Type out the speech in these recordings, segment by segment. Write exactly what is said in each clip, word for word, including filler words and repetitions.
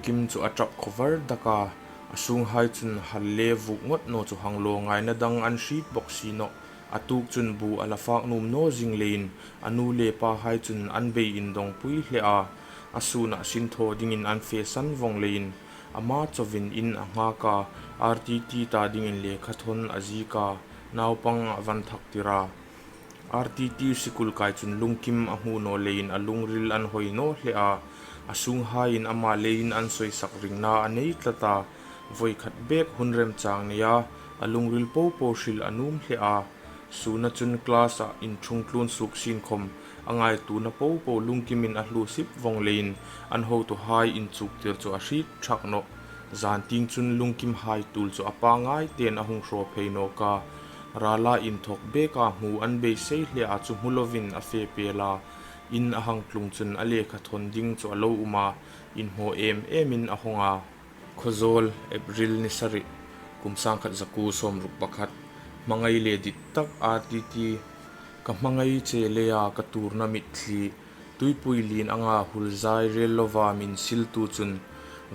Kim chu a ṭap khawvar dak a, a sunghai chun hal le vuk ngawt naw chu hang lo ngaina dang an hriet bawk si nawh. A tuk chun bu a la fak nuom naw zing leiin a nu le pahai chun an bei indongpui hle a. A sunah sin thaw dingin an fesan vawng leiin ama chauhin in a nghak a, R T T ta dingin lekhathawn a ziek a, naupang a van thak tir a. R T T sikul kai chun Lungkim a hmu naw leiin a lungril an hawi naw hle a. A sunghaiin ama leiin an sawisak ringna a nei tlat a. Voikhat bek hun remchang neia a lungril popo hril a nuom hle a. Suna chun class-a inṭhungtlun suok sien khawm a ngaituona popo Lungkimin a hluosip vawng leiin an hotuhai inchuktir chu a hriet thak nawh. Zan tieng chun Lungkimhai tul chu a pangngai tein a hung hraw phei nawk a. Rala inthawk beka hmu an beisei hle a, chu hmu lovin a fe pel a. In a hang tlung chun a lekhathawn ding chu a lo um a, inhmaw em emin a hawng a. Khawzawl, April ni sari, kum sangkhat zakuo sawmruk pakhat. Hmangai le dit tak R T T. Ka hmangai che leia ka tuorna mitthli, tuipui lien anga hul zai rel lova min siltu chun,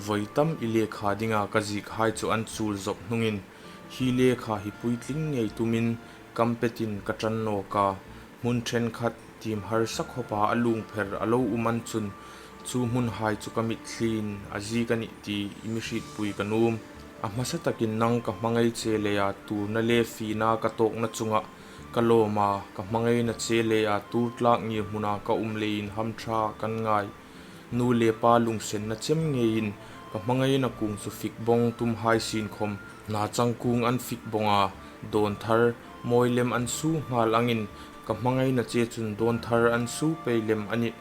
vawi tam i lekha dinga ka ziekhai chu an chul zawk hnungin, hi lekha hi puitling ngei tumin kam petin ka ṭan nawk a. Hmun ṭhenkhat tiem harsa khawpa a lungpher a lo um an chun, chu hmunhai chu ka mitthliin a ziek a nih ti i mi hrietpui ka nuom. A hmasa takin nang ka hmangai che leia tuorna le fina ka tawkna chunga ka lawm a, ka hmangaina che leia tuor tlak ngirhmuna ka um leiin hamṭha kan ngai. Nu le pa lungsenna chem ngeiin ka hmangaina kung chu fik bawng tum hai sien khawm hna changkung an fik bawng a, dawn thar, mawi lem an su nghal angin ka hmangaina che chun dawn thar an su pei lem a nih.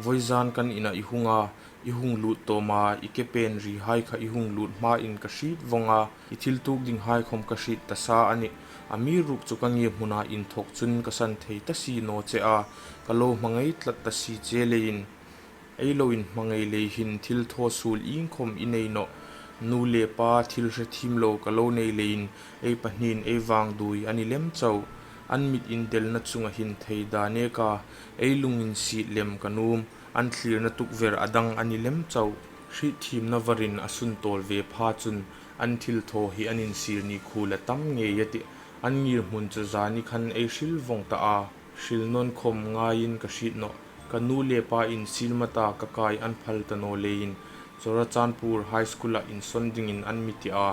Vawizan kan ina i hung a, i hung lut tawm a, i ke pen rihai kha i hung lut hmain ka hriet vawng a, i thil tuok dinghai khawm ka hriet ta sa a nih. Amiruokchu ka ngirhmuna inthawk chun ka san thei ta si naw che a, ka lo hmangai tlat ta si che leiin. Ei lo inhmangai lei hin thil thaw suol iengkhawm i nei nawh. Nu le pa thil hre thiem lo ka lo nei leiin ei pahniin ei vangduoi a ni lem chau. An mit indelna chunga hin thei da neka ei lunginsiet lem ka nuom. An thlirna tukver a dang a ni lem chau. Hrietthiemna varin a sun tawl ve pha chun an thil thaw hi an insir ni khu la tam ngei a tih. An ngirhmun chu zani khan ei hril vawng ta a. Hril nawn khawm ngaiin ka hriet nawh. Ka nu le pa insir mata ka kai an phal ta naw leiin Churachandpur High School-a insawn dingin an mi ti a.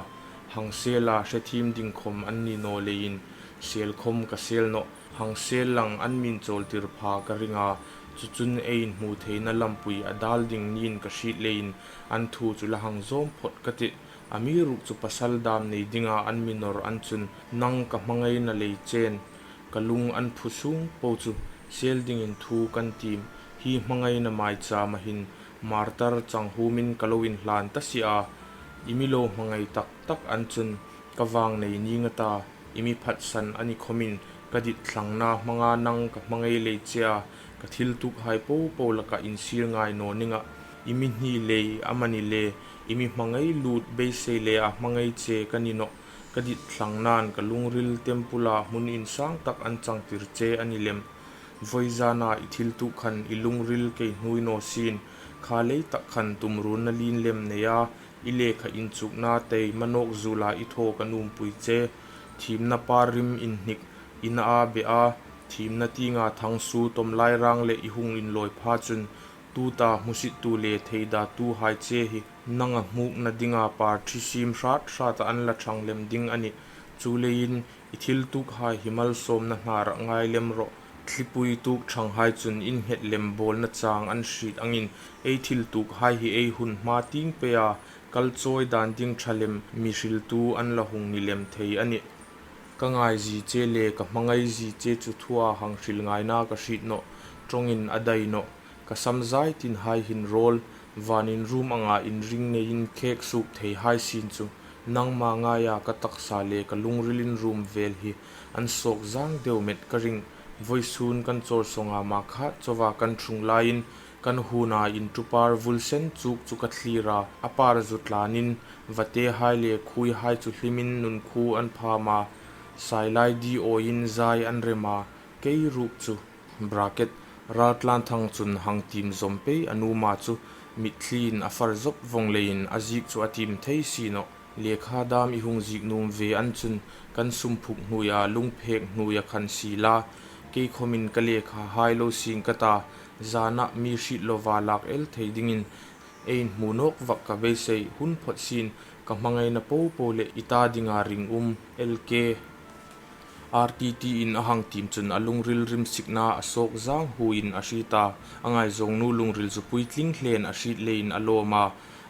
Hang sela hre thiem ding khawm an ni naw leiin sel khawm ka sel nawh. Hang sel lang an min chawltir pha ka ring a. Chu chun ei inhmu theina lampui a dal ding niin ka hriet leiin an thu chu la hang zawm phawt ka tih. Amiruokchu pasal dam nei dinga an mi nawr an chun nang ka hmangaina lei chen ka lung an phu sung po chu sel dingin thu kan tiem. Hi hmangaina maichama hin martar chang humin ka lo inhlan ta si a. I mi lo hmangai tak tak an chun ka vang nei ning a ta, i mi phatsan a ni khawmin ka ditthlangna hmanga nang ka hmangai lei che a, ka thil tuokhai popo laka insir ngai naw ning a. I mi hni lei amani le i mi hmangai lut beisei leia hmangai che ka ni nawh. Ka ditthlangnain ka lungril tempula hmun insang tak an changtir che a ni lem. Vawizana i thil tuok khan i lungril kei hnuoi naw sien, kha lei tak khan tumrunna lien lem neia i lekha inchukna taima nawk zuola i thaw ka nuompui che. Thiemna par rim inhnik, ina a be a, thiemna tienga thangsu tawm lai rang le i hung inlawi pha chun tuta hmusittu le theidatuhai che hi nanga hmukna dinga par ṭhisiem hrat hrata an la ṭhang lem ding a nih. Chuleiin i thil tuokhai hi malsawmna hnar ngai lem rawh. Thlipui tuok ṭhanghai chun innghet lem bawlna chang an hriet angin ei thil tuokhai hi ei hun hma tieng peia kal chawi dan ding ṭha lem mi hriltu an la hung ni lem thei a nih. Ka ngai zie che le ka hmangai zie che chu thua hang hril ngaina ka hriet nawh, ṭawngin a dai nawh. Ka sam zai tinhai hin rawl, vanin rum anga inring neiin khek suok theihai sien chu nangma ngaia ka taksa le ka lungrilin rum vel hi an sawk zang deu met ka ring. Vawisun kan chawr sawnga ma khat chauva kan ṭhung laiin kan huna inṭupar vulsen chuk chu ka thlir a, a par zu tlanin vatehai le khuihai chu hlimin nunkhu an pham a, sailai di awiin zai an rem a, kei ruok chu, bracket, Raltlanthang chun hang tiem zawm pei a nuom a chu, Mitthlin a far zawp vawng leiin a ziek chu a tiem thei si nawh. Lekha dam i hung ziek nuom ve an chun kan sum phuk hnuoia lung phek hnuoia khan si la, kei khawmin ka lekhahai lo sing ka ta, zana mi hriet lova lak el thei dingin ei inhmu nawk vak ka beisei. Hun phawt sin, ka hmangaina popo le i ta dinga ringum, L K. R T T in a hang tiem chun a lungril rimsikna a sawk zang huoin a hriet a, a ngaizawng nu lungril chu puitling hlein a hriet leiin a lawm a,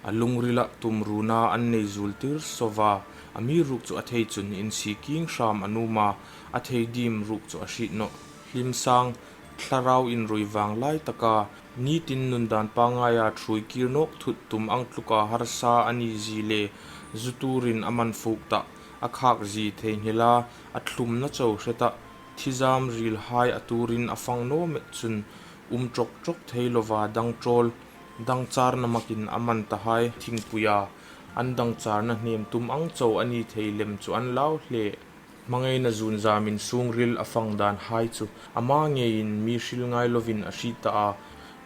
a lungrila tumruna an nei zuol tir sova, amiruokchu a thei chun insi kieng hram a nuom a, a thei diem ruok chu a hriet nawh. Hlim sang, thlarau inrui vang lai taka, nitin nun dan pangngaia ṭhuoi kir nawk thut tum ang tluka harsa a ni zie le zu turin a man fuk ta, a khak zie theinghila, a thlumna chau hre ta, thizam rilhai a turin a fang naw met chun um ṭawk ṭawk thei lova dang ṭawl, dangcharna makin a man tahai thingpuia an dangcharna hnem tum ang chau a ni thei lem chu an lau hle. Hmangaina zun zamin sungril a fang danhai chu ama ngeiin mi hril ngai lovin a hriet ta a,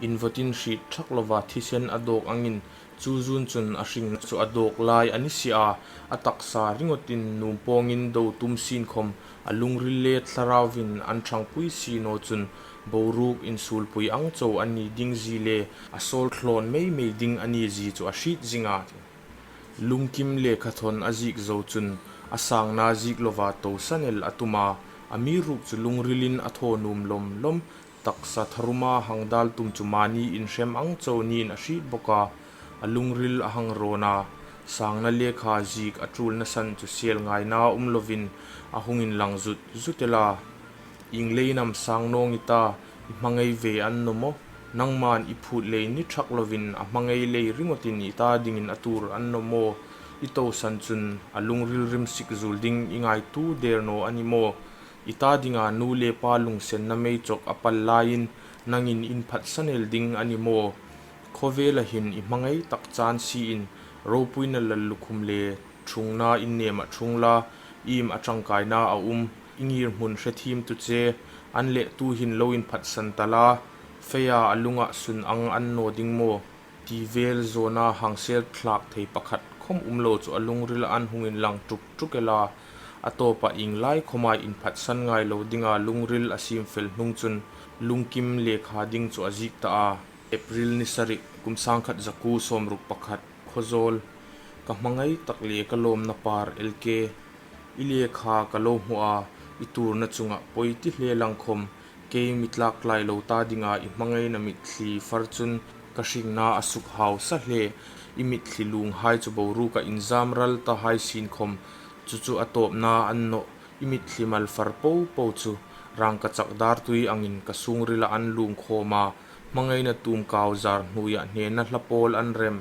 invawtin hriet thak lova thisen a dawk angin chu zun chun a hringna chu a dawk lai a ni si a, a taksa ringawtin nuom pawngin do tum sin khawm a lungril le thlarauvin an ṭhangpui si naw chun boruok insuolpui ang chau a ni ding zie le a sawl thlawn mei mei ding a ni zie chu a hriet zing a. Lungkim lekhathawn a ziek zo chun a sangna ziek lova tosan el a tum a, amiruokchu lungrilin a thaw nuom lawm lawm, taksa tharuma hang dal tum chu mani inhrem ang chau niin a hriet bawk a, a lungril a hang rawn a, sangna lekha ziek a ṭulna san chu sel ngaina um lovin a hung inlang zut zut el a. Ieng leiin am sang nawng i ta, i hmangai ve an naw maw? Nangman i phut lei ni thak lovin a hmangai lei ringawtin i ta dingin a tuor an naw maw? I tosan chun a lungril rimsik zuol ding i ngaituo der naw a ni maw? I ta dinga nu le pa lungsenna mei chawk a pal laiin nangin inphatsan el ding a ni maw? Khawvela hin i hmangai tak chan siin ropuina lallukhum le ṭhungna innemah ṭhung la, iem a ṭangkaina a um, i ngirhmun hrethiem tu che, an leh tuhin lo inphatsan ta la, feia a lunga sun ang an naw ding maw? Ti vel zawna hang sel thlak thei pakhat khawm um lo chu a lungrila an hung inlang tuk tuk el a, a tawpa ieng lai khawma inphatsan ngai lo dinga lungril a siem fel hnung chun lungkim lekha ding chu a ziek ta a. April ni sari, kum sangkhat zakuo sawmruk pakhat, Khawzawl. Ka hmangai tak le ka lawmna par L K. I lekha ka lo hmu a, i tuorna chunga pawi ti hle lang khawm, kei mi tlak tlai lo ta dinga i hmangaina mitthli far chun ka hringna a suk hausa hle. I mitthli lunghai chu boruoka inzam ral tahai sin khawm, chu chu a tawpna a ni nawh. I mitthli mal far po po chu rangkachak dar tui angin ka sungrila an lung khawm a, hmangaina tum kau zar hnuoia hnena hla pawl an rem.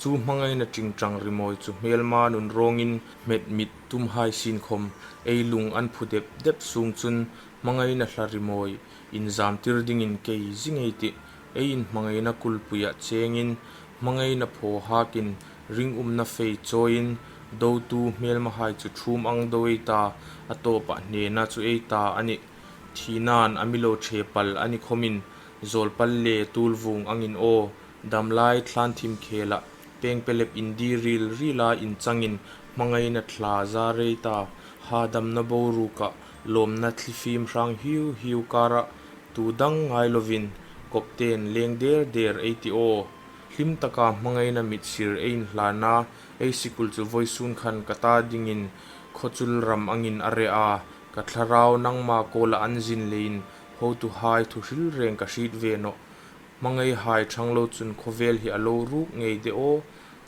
Chu hmangaina ṭingṭang rimawi chu hmelma nun rawngin hmet mit tumhai sin khawm ei lung an phu dep dep sung chun hmangaina hla rimawi inzam tir dingin kei zing ei tih. Ei inhmangaina kulpuia chengin, hmangaina phaw hakin, ringumna fei chawiin, dotu hmelmahai chu ṭhum ang do ei ta, a tawpa hnena chu ei ta a nih. Thina'n a mi lo ṭhe pal a ni khawmin, zawlpal le tulvung angin aw, damlai thlan thim khela, pengpelep indi ril rila inchangin, hmangaina thla zar ei ta, hadamna boruoka, lawmna thlifim hrang hiu hiu kara, tu dang ngai lovin, kawpten leng der der ei ti aw. Hlim taka hmangaina mitsir ei inhlanna, ei sikul chu vawisun khan ka ta dingin, khawchul ram angin a re a, ka thlarau nangma kawla an zin leiin, hotuhai thu hril reng ka hriet ve nawh. Hmangaihai ṭhang lo chun khawvel hi a lo ruk ngei de aw,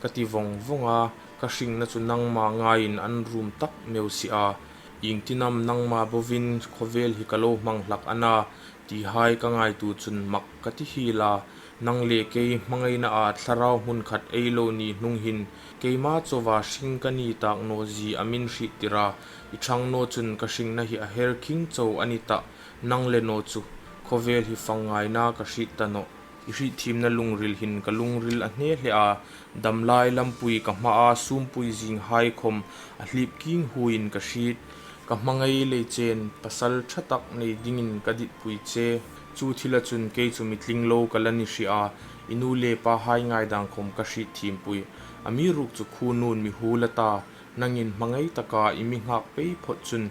ka ti vawng vawng a, ka hringna chu nangma ngaiin an rum tak meu si a. Iengtin am nangma bovin khawvel hi ka lo hmang hlak a na, tihai ka ngaituo chun mak ka ti hiel a. Nang le kei hmangainaa thlarau hmun khat ei lo ni hnung hin, keima chauva hring ka ni tak naw zie a min hriettir a, i ṭhang naw chun ka hringna hi a her khing chau a ni tah, nang le naw chu khawvel hi fang ngaina ka hriet ta nawh. I hrietthiemna lungril hin ka lungril a hne hle a, damlai lampui ka hmaa sûmpui zinghai khawm a hlip king huoiin ka hriet. Ka hmangai lei chen pasal ṭha tak nei dingin ka ditpui che. Chu thila chun kei chu mi tling lo ka la ni hri a, I nu le pahai ngaidang khom ka hriet thiempui. Amiruokchu khuo nun mi huol a ta, nangin hmangai taka i mi nghak pei phot chun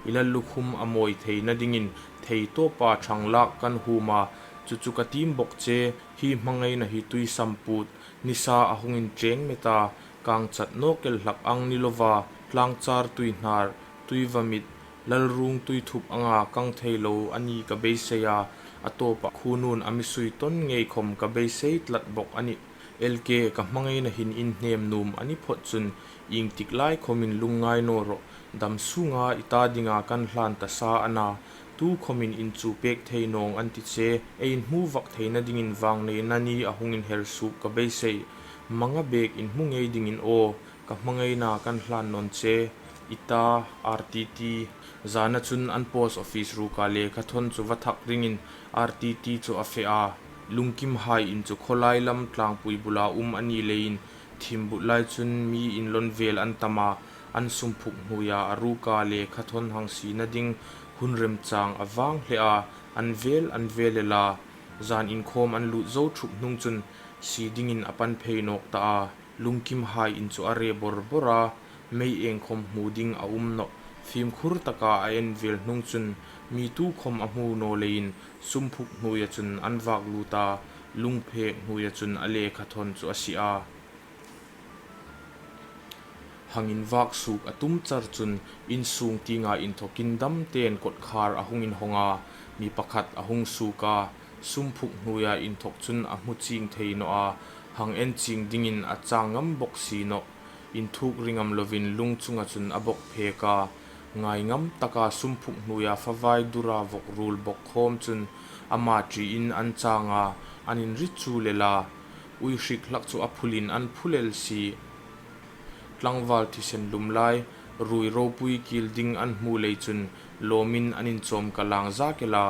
i lallukhum a mawi theina dingin thei tawpa ṭhang lak kan huom a, chu chu ka tiem bok che, hi hmangaina hi tui samput, nisa a hung incheng met a, kang chat nawk el hlak ang ni lova, tlangchar tui hnar, tui va mit, lalrung tui thup anga kang thei lo a ni ka beisei a, a tawpa khuo nun a mi sui ton ngei khom ka beisei tlat bok a nih. Elke ka hmangaina hin inhnem nuom a ni phot chun, ieng tik lai khomin lungngai naw rawh, dam sunga i ta dinga kan hlan ta sa a na, tu khomin inchu pek thei nawng an ti che, ei inhmu vak theina dingin vangneina ni a hung inher suok ka beisei, manga bek inhmu ngei dingin aw, ka hmangaina kan hlan nawn che, i ta, R T T. Zana chun an post office ruka lekhathawn chu va thak ringin R T T chu a fe a. Lungkimhai in chu khawlai lam tlangpui bula um a ni leiin, thim but lai chun mi inlawn vel an tam a, an sumphuk hnuoia a ruka lekhathawn hang siena ding hun remchang a vang hle a, an vel an vel el a. Zan inkhawm an lut zo thup hnung chun sie dingin a pan phei nawk ta a. Lungkimhai in chu a re bor bor a, mei eng khom hmu ding a um nawh. Fimkhur taka a en vel hnung chun mi tu khom a hmu naw leiin sumphuk hnuoia chun an vak lut a, lungphek hnuoia chun a lekhathawn chu a sie a. Hang invak suok a tum char chun insung tienga inthawkin dam ten kotkhar a hung inhawng a, mi pakhat a hung suok a, sumphuk hnuoia inthawk chun a hmu chieng thei naw a, hang en chieng dingin a chang ngam bok si nawh. Inthuk ringam lovin lung chunga chun a bok phek a, ngai ngam taka sumphuk hnuoia favai dura vawk rul bok khawm chun ama ṭiin an chang a, an inri chul el a, ui hrik hlak chu a phulin an phul el si. Tlangval thisen lum lai, ruoi ropui kil ding an hmu lei chun lawmin an inchawm ka lang zak el a.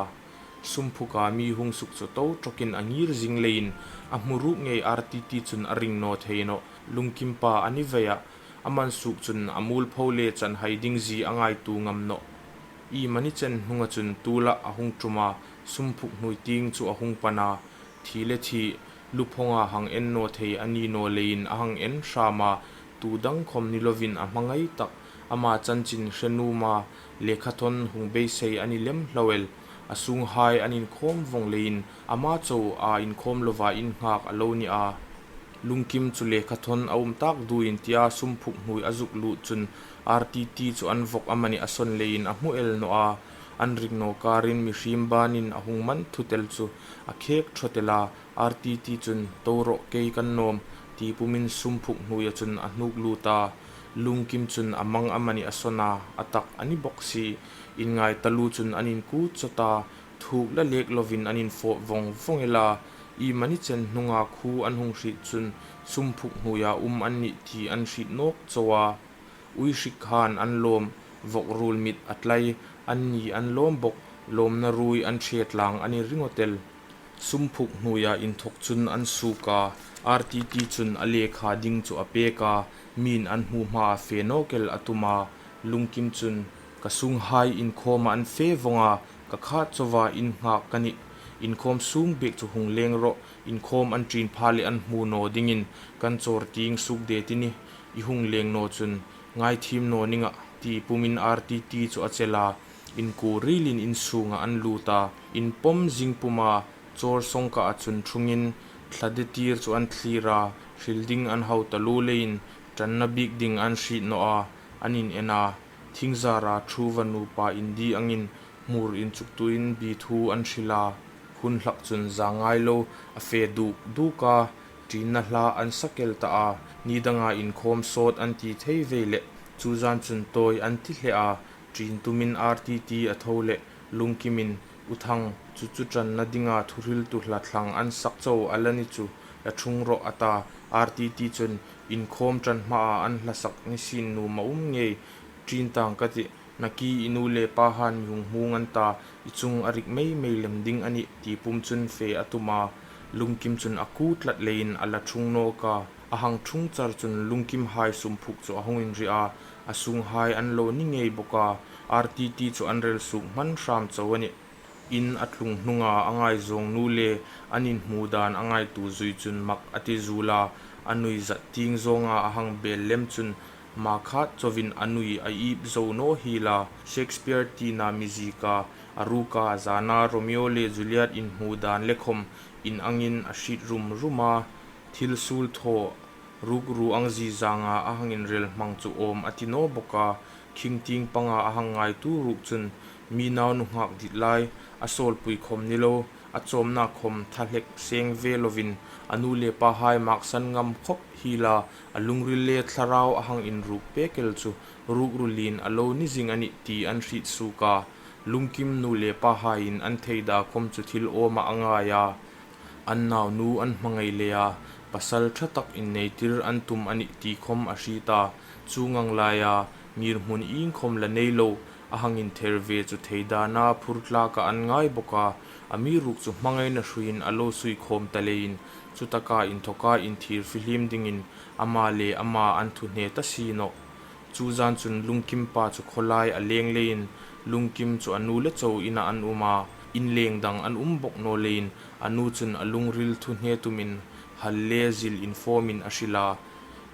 Sumphuka mi hung suk chu to tawkin a ngir zing leiin a hmu ruk ngei R T T chun a ring naw thei nawh. Lungkimpa a ni vei a, a man suok chun a muolpho le chanhai ding zie a ngaituo ngam nawh. Iemani chen hnunga chun tuolah a hung ṭum a, sumphuk hnuoi tieng chu a hung pan a, thi le thi, luphonga hang en naw thei a ni naw leiin a hang en hram a, tu dang khom ni lovin a hmangai tak, ama chanchin hre nuom a, lekhathawn hung beisei a ni lem hlau el. A sunghai an inkhawm vawng leiin ama chau a inkhawm lova innghak a lo ni a. Lungkim chu lekhathawn a um tak duin tia sumphuk hnuoi a zuk lut chun R T T chu an vawk amani a sawn leiin a hmu el naw a. An ring naw karin mihriem banin a hung man thut el chu a khek thawt el a, R T T chun to rawh kei kan nawm, ti pumin sumphuk hnuoia chun a hnuk lut a. Lungkim chun a mang amani a sawn a, a tak a ni bok si. Inngai taluo chun an inkut chawt a, thuk la lek lovin an infawp vawng vawng el a. Iemani chen hnunga khuo an hung hriet chun sumphuk hnuoia um an nih ti an hriet nawk chau a. Ui hrik khan an lawm, vawk rul mit a tlai, an ni an lawm bok, lawmna ruoi an ṭhe tlang a ni ringawt el. Sumphuk hnuoia inthawk chun an suok a, R T T chun a lekha ding chu a pek a, mi'n an hmu hmaa fe nawk el a tum a. Lungkim chun, ka sunghai inkhawma an fe vawng a, ka khat chauva innghak ka nih. Inkhawm sung bek chu hung leng rawh, inkhawm an ṭin pha le an hmu naw dingin kan chawr tieng suok de ti ni, i hung leng naw chun ngaithiem naw ning a, ti pumin R T T chu a chel a, inkuo rilin insunga an lut a, inpawm zing puma chawr sawngkaah chun thungin thla de tir chu an thlir a, hril ding an hau taluo leiin ṭanna bik ding an hriet naw a, an inen a, thingzara ṭhuva nupa indi angin hmur inchuktuin bi thu an hril a, hun hlak chun zangai lo a fe duk duk a, ṭinna hla an sak el ta a, ni danga inkhawm sawt an ti thei vei leh, chu zan chun tawi an ti hle a, ṭin tumin R T T a tho leh, Lungkimin, U Thang, chu chu ṭanna dinga thuhriltu hla thlang an sak chau a la ni chu, la thung rawh a ta, R T T chun, inkhawm ṭan hmaa an hla sak ni sin nuom a um ngei, ṭin tang ka tih, naki i nu le pa han mi hung hmung an ta, i chung a rik mei mei lem ding a nih, ti pum chun fe a tum a, Lungkim chun a ku tlat leiin a la thung nawk a, a hang thung char chun Lungkimhai sumphuk chu a hung inri a, a sunghai an lo ni ngei bawk a, R T T chu an rel suok hman hram chau a nih. In a tlung hnunga a ngaizawng nu le an inhmu dan a ngaituo zui chun mak a ti zuol a, a nuizat tieng zawnga a hang bel lem chun, hmakhat chauhin a nui a ip zo naw hiel a. Shakespeare tina mizie ka, a ruka zana Romeo le Juliet inhmu dan le khawm inangin a hriet rum rum a. Thil suol thaw ruk ru ang zie zanga a hang inrel hmang chu awm a ti naw bawk a. Khing tieng panga a hang ngaituo ruok chun mi nau nunghak dit lai, a sawlpui khawm ni lo, a chawmna khawm tha hlek seng ve lovin a nu le pahai maksan ngam khawp hiel a, a lungril le thlarau a hang inruk pek el chu ruk ru lien a lo ni zing a nih ti an hriet suok a. Lungkim nu le pahaiin an theida khawm chu thil awma a ngai a. An naunu an hmangai le a, pasal ṭha tak inneitir an tum a nih ti khawm a hriet a. Chu ngang laia ngirhmun ieng khawm la nei lo a hang inther ve chu theidana phur tlaka an ngai bawk a. Amiruokchu hmangaina hruiin a lo sui khawm ta leiin, chutaka inthoka inthir fihlim dingin ama le ama an thu hne ta si nawh. Chu zan chun Lungkim pa chu khawlai a leng leiin, Lungkim chu a nu le chau ina an um a, inleng dang an um bawk naw leiin, a nu chun a lungril thu hne tumin hal le zil infawmin a hril a.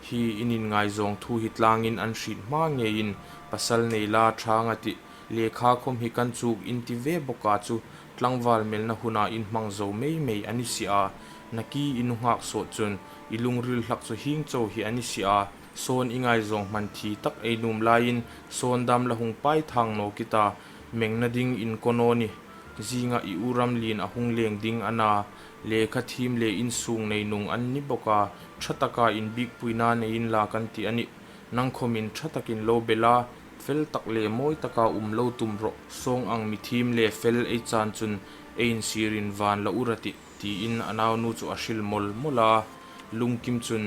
Hi in inngaizawng thu hi tlangin an hriet hma ngeiin, pasal nei la ṭha ang a tih, lekha khawm hi kan chuk in ti ve bawk a, chu tlangval melna huna in hmang zo mei mei a ni si a. Naki i nunghak sawt chun i lungril hlak chu hieng chau hi a ni si a. Sawn i ngaizawng hman thi tak ei nuom laiin, Sawn dam la hung pai thang nawk i ta, mengna ding in ko naw ni. Zinga i u Ramlien a hung leng ding a na, lekha thiem le insung nei nung an ni bawk a, ṭha taka inbiekpuina nei inla kan ti a nih. Nang khawmin ṭha takin lo bel a, fel tak le mawi taka um lo tum rawh. Sawng ang mi thiem le fel ei chan chun ei insirin van la ur a tih, tiin a naunu chu a hril mawl mawl a. Lungkim chun,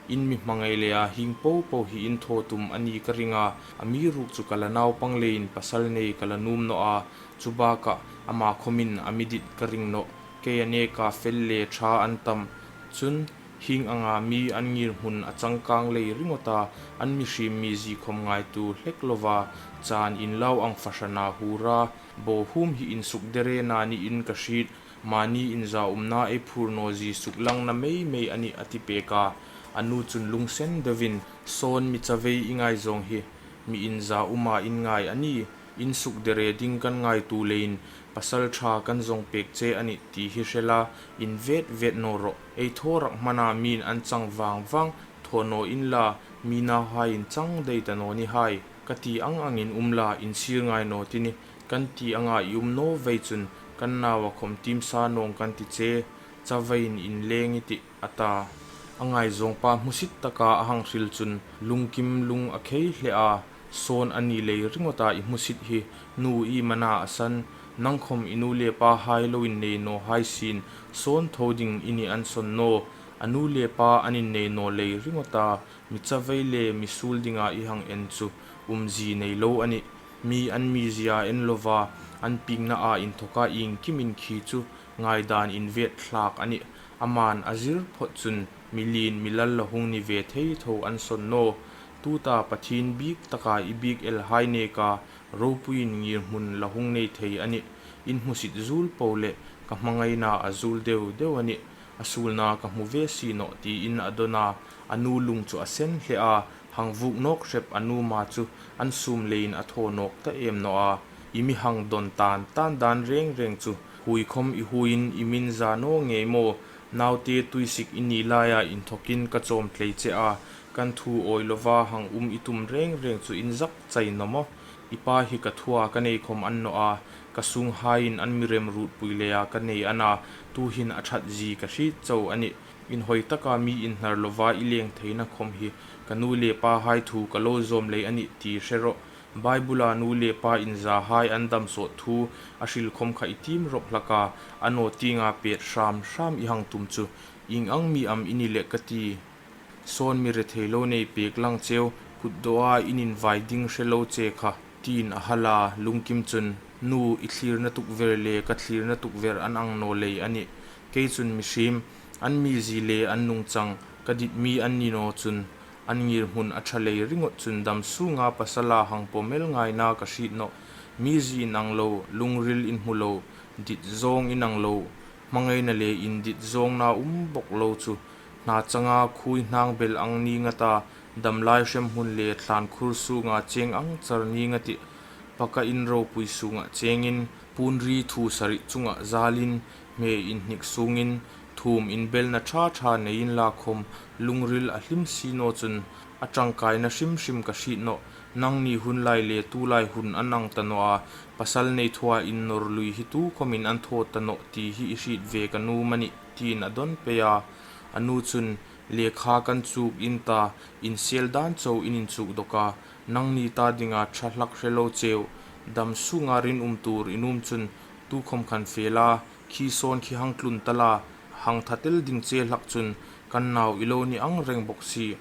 in mi hmangai le a, hieng po po hi in thaw tum a ni ka ring a, amiruokchu ka la naupang leiin pasal nei ka la nuom naw a, chu bakah ama khawmin a mi dit ka ring nawh. Kei a neka fel le ṭha an tam. Chun, hieng anga mi an ngirhmun a changkang lei ringawta, an mihriem mizie khawm ngaituo hlek lova, chan inlau ang fahrana hura, bo hum hi insukderena niin ka hriet, mani inzaumna ei phur naw zie suklangna mei mei a nih a ti pek a. A nu chun lungsen deuvin, Sawn mi chavei i ngaizawng hi, mi inzauma in ngai a ni, insukdere ding kan ngaituo leiin, pasal ṭha kan zawng pek che a nih ti hi hre la, invet vet naw rawh. Ei thaw rak hmana mi'n an chang vang vang, thaw naw inla, mi nauhaiin chang dai ta naw ni hai. Ka ti ang angin um la, insir ngai naw ti ni, kan ti anga i um naw vei chun, kan naua khawm tiem sa nawng kan ti che, chaveiin inleng i tih, a ta. A ngaizawngpa hmusit taka a hang hril chun, Lungkim lung a khei hle a, Sawn a ni lei ringawta i hmusit hi, nu i mana a san, nang khawm i nu le pahai lo innei naw hai sien, Sawn tho ding i ni an sawn naw. A nu le pa an innei naw lei ringawta, mi chavei le mi suol dinga i hang en chu, umzie nei lo a nih. Mi an mizie a en lova, an piengna a inthoka iengkimin khi chu, ngaidan invet hlak a nih. Aman a zir phawt chun, mi lien mi lal la hung ni ve thei tho an sawn naw. Tuta Pathien biek taka i biek el hai neka, ropuiin ngirhmun la hung nei thei a nih. In hmusit zuol po le, ka hmangaina a zuol deu deu a nih. A suolna ka hmu ve si nawh, tiin a dawn a. A nu lung chu a sen hle a, hang vuk nawk hrep a nu ma chu an sum leiin a thaw nawk ta em naw a. I mi hang dawn tan tan dan reng reng chu, hui khawm i huiin i min za naw ngei maw? Naute tuisik i ni laia inthokin ka chawm tlei che a, kan thu awi lova hang um i tum reng reng chu in zak chai naw maw? I pa hi ka thua ka nei khawm a ni naw a, ka sunghaiin an mi remruotpui leia ka nei a na, tuhin a ṭhat zie ka hriet chau a nih. Inhawi taka mi inhnar lova i leng theina khawm hi ka nu le pahai thu ka lo zawm lei a nih ti hre rawh. Bible-a nu le pa inzahai an dam sawt thu a hril khawm kha i tiem rawp hlak a, a naw tienga pet hram hram i hang tum chu, ieng ang mi am i ni leh ka ti. Sawn mi rethei lo nei pek lang cheu, kut dawa in invai ding hre lo che kha, tiin a hal a. Lungkim chun, Nu, i thlirna tukver le ka thlirna tukver an ang naw lei a nih. Kei chun mihriem, an mizie le an nungchang, ka dit mi an ni naw chun, an ngirhmun a ṭha lei ringawt chun dam sunga pasala hang pawm el ngaina ka hriet nawh. Mizie inang lo, lungril inhmu lo, Dit zawng inang lo, hmangaina le indit zawngna um bawk lo chu, hna changa khuihnang bel ang ning a ta, damlai hremhmun le thlan khur sunga cheng ang char ning a tih. Paka in ropui sunga chengin, punri thu sarih chunga zalin, hme inhnik sungin, thum inbelna ṭha ṭha neiin la khom, lungril a hlim si naw chun, a ṭangkaina hrim hrim ka hriet nawh, nangni hun lai le tu lai hun a nang ta naw a, pasal nei thua in nawr lui hi tu khomin an thaw ta nawh ti hi i hriet ve ka nuom a nih, tiin a dawn pei a. A nu chun, lekha kan chuk in ta, insel dan chau in inchuk dawk a, nangni ta dinga ṭha hlak hre lo cheu, dam sunga rinum tur i nuom chun, tu khom khan fe la, khi sawn khi hang tlun ta la, hang tha tel ding che hlak chun, kan nau i lo ni ang reng bawk si,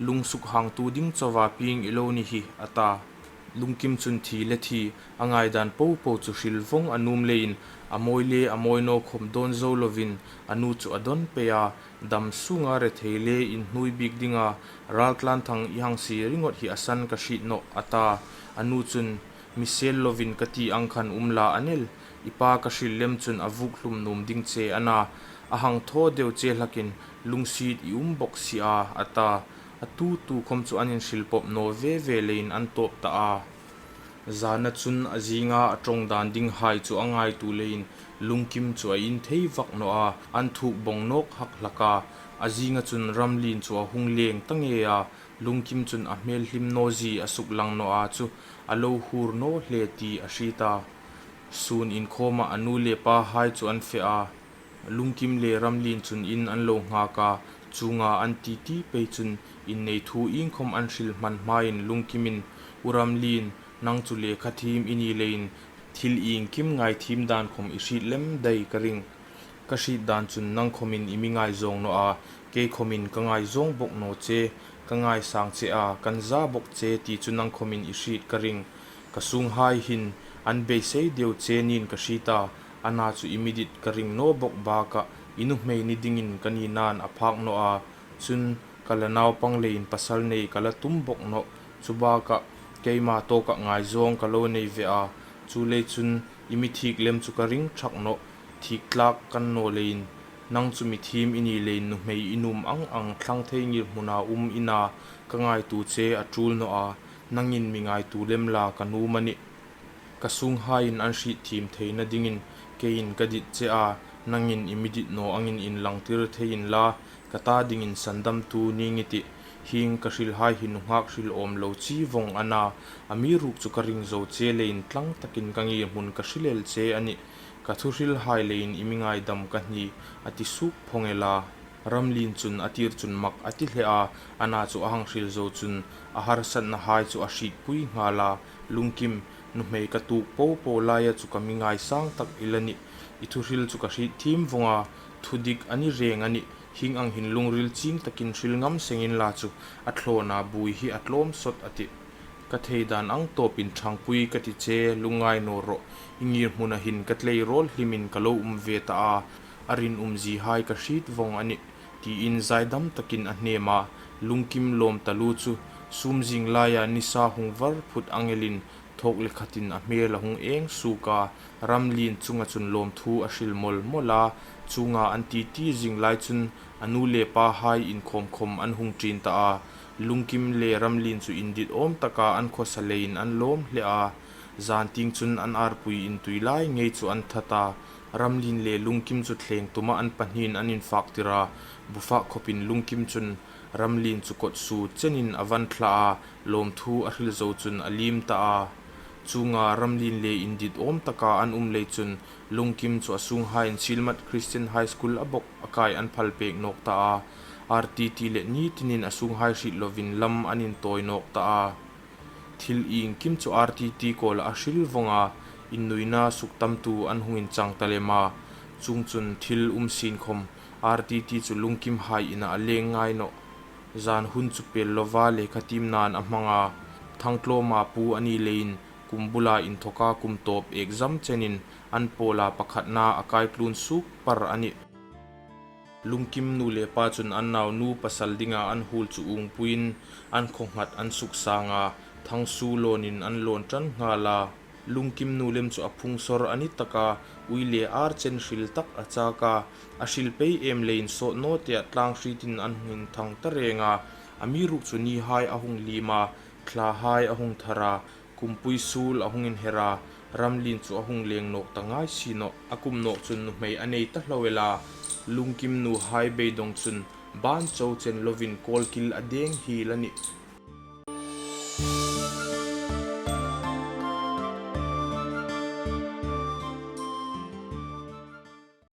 lungsuk hangtu ding chauva pieng i lo ni hi, a ta. Lungkim chun thi le thi, a ngaidan po po chu hril vawng a nuom leiin, a mawi le a mawi naw khom dawn zo lovin, a nu chu a dawn pei a, dam sunga rethei le inhnuoi bik dinga, raltlan thang i hang si ringawt hi a san ka hriet nawh, a ta. A nu chun, mi sel lovin ka ti ang khan um la a nih, i pa ka hril lem chun a vuk hlum nuom ding che a na, a hang thaw deu che hlakin, lungsiet i um bawk si a, a ta. A tu tu khom chu an inhril pawp naw ve ve leiin an tawp ta a. Zana chun a zinga a ṭawng dan dinghai chu a ngaitu leiin, Lungkim chu a in thei vak naw a, an thuk bawng nawk hak hlak a. A zinga chun Ramlin chu a hung leng ta ngei a, Lungkim chun a hmel hlim naw zie a suk lang naw a chu, a lo hur naw hle ti a hriet a. Sun inkhawma a nu le pahai chu an fe a. Lungkim le Ramlin chun in an lo nghak a, chunga an ti ti pei chun innei thu iengkhom an hril hman hmain Lungkimin, U Ramlin, nang chu lekha thiem i ni leiin thil iengkim ngaithiem dan khom i hriet lem dai ka ring. Ka hriet dan chun nang khomin i mi ngaizawng naw a, kei khomin ka ngaizawng bawk naw che, ka ngaisang che a, kan za bawk che ti chu nang khomin i hriet ka ring. Ka sunghai hin an beisei deu che niin ka hriet a, a na chu i mi dit ka ring naw bawk bakah i nuhmei ni dingin ka ni nan a phak naw a, chun ka la naupang leiin pasal nei ka la tum bawk nawh, chu bakah keima tawka ngaizawng ka lo nei ve a, chu lei chun i mi thik lem chu ka ring thak nawh, thik tlak kan naw leiin, nang chu mi thiem i ni leiin nuhmei i nuom ang ang thlang thei ngirhmuna um i na, ka ngaitu che a tul naw a, nangin mi ngaitu lem la ka nuom a nih. Ka sunghaiin an hriet thiem theina dingin keiin ka dit che a, nangin i mi dit naw angin inlangtir thei inla, ka ta dingin sandamtu ning i tih. Hieng ka hrilhai hi nunghak hril awm lo chi vawng a na, amiruokchu ka ring zo che leiin tlang takin ka ngirhmun ka hril el che a nih. Ka thuhrilhai leiin i mi ngaidam ka hni, a ti suk phawng el a. Ramlin chun a tir chun mak a ti hle a, a na chu a hang hril zo chun a harsatnahai chu a hrietpui nghal a. Lungkim, nuhmei ka tuok po po laia chu ka mi ngaisang tak i la nih. I thuhril chu ka hriet thiem vawng a, thudik a ni reng a nih. Hieng ang hin lungril ching takin hril ngam seng inla chu a thlawna bui hi a tlawm sawt a tih. Ka thei dan ang tawpin ṭhangpui ka ti che, lungngai naw rawh. I ngirhmuna hin ka tleirawl hlimin ka lo um ve ta a, a rinum ziehai ka hriet vawng a nih, tiin zaidam takin a hnem a. Lungkim lawm taluo chu, sum zing laia nisa hung var phut ang elin, thawk le khatin a hmel a hung eng suk a. Ramlin chunga chun lawmthu a hril mawl mawl a, chunga an ti ti zing lai chun a nu le pahai inkhawm khawm an hung ṭin ta a. Lungkim le Ramlin chu indit awm taka an khawsa leiin an lawm hle a. Zan tieng chun an arpui intui lai ngei chu an that a. Ramlin le Lungkim chu thleng tuma an pahniin an infak tir a. Bufak khawpin Lungkim chun Ramlin chu kawt su chenin a van thla a, lawmthu a hril zo chun a lim ta a. Chunga Ramlin le indit awm taka an um lei chun Lungkim chu a sunghaiin Silmat Christian High School a bawk a kai an phal pek nawk ta a. R T T le ni tinin a sunghai hriet lovin lam an intawi nawk ta a. Thil iengkim chu R T T kawla a hril vawng a, innuina suktamtu an hung inchang ta lem a. Chuongchun thil um sien khawm R T T chu Lungkimhai ina a leng ngai nawh. Zan hun chu pel lova lekha tiem nan a hmang a. Thangtlawma pu a ni leiin kum bula inthoka kum tawp exam chenin an pawla pakhatna a kai tlun suk par a nih. Lungkim nu le pa chun an naunu pasal dinga an huol chu uongpuiin an khawnghat an suksang a, thangsu lawnin an lawn ṭan nghal a. Lungkimnu lem chu a phungsawr a ni tak a, ui le ar chen hril tak a chak a, a hril pei em leiin sawt naw tia tlâng hritin an hung inthang ta reng a, amiruokchu nihai a hung liem a, thlahai a hung thar a, kumpui suol a hung inher a, ramlien chu a hung leng nawk ta ngai si nawh. A kum nawk chun nuhmei a nei ta hlauh el a, Lungkimnuhai beidawng chun ban cho chen lovin kawlkil a deng hiel a nih.